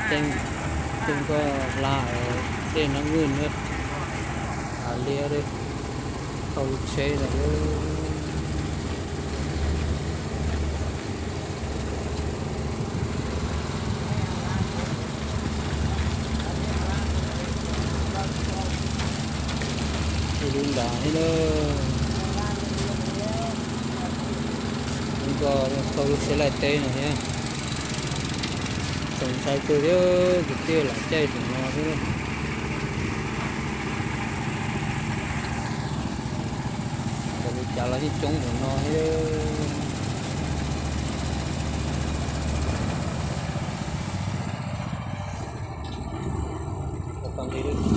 Tej, tej nkoj hla dej Nab Nwj thiab, hla liab thiab, thauj lub tsheb lawm. Ua li ntawd thiab na, nkoj thauj lub tsheb laij teb no thiab. Txaus ntshai kawg thiab, kwv tij, lam caij saum no thiab. Ua li cas los yeej coob npaum no thiab.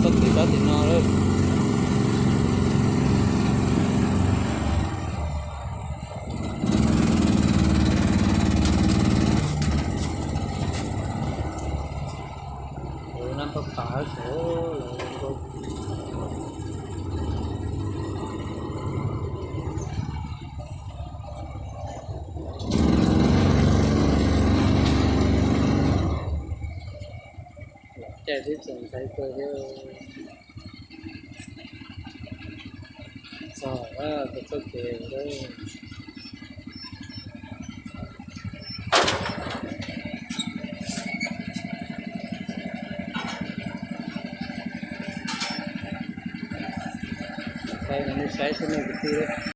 Txoj kev sab tim no lawm. Ua nab pab pam saud los. Caij tib txaus ntshai kawg thiab. Txog txoj kev lawm. Saib no, nej saib xwb nej kwv tij.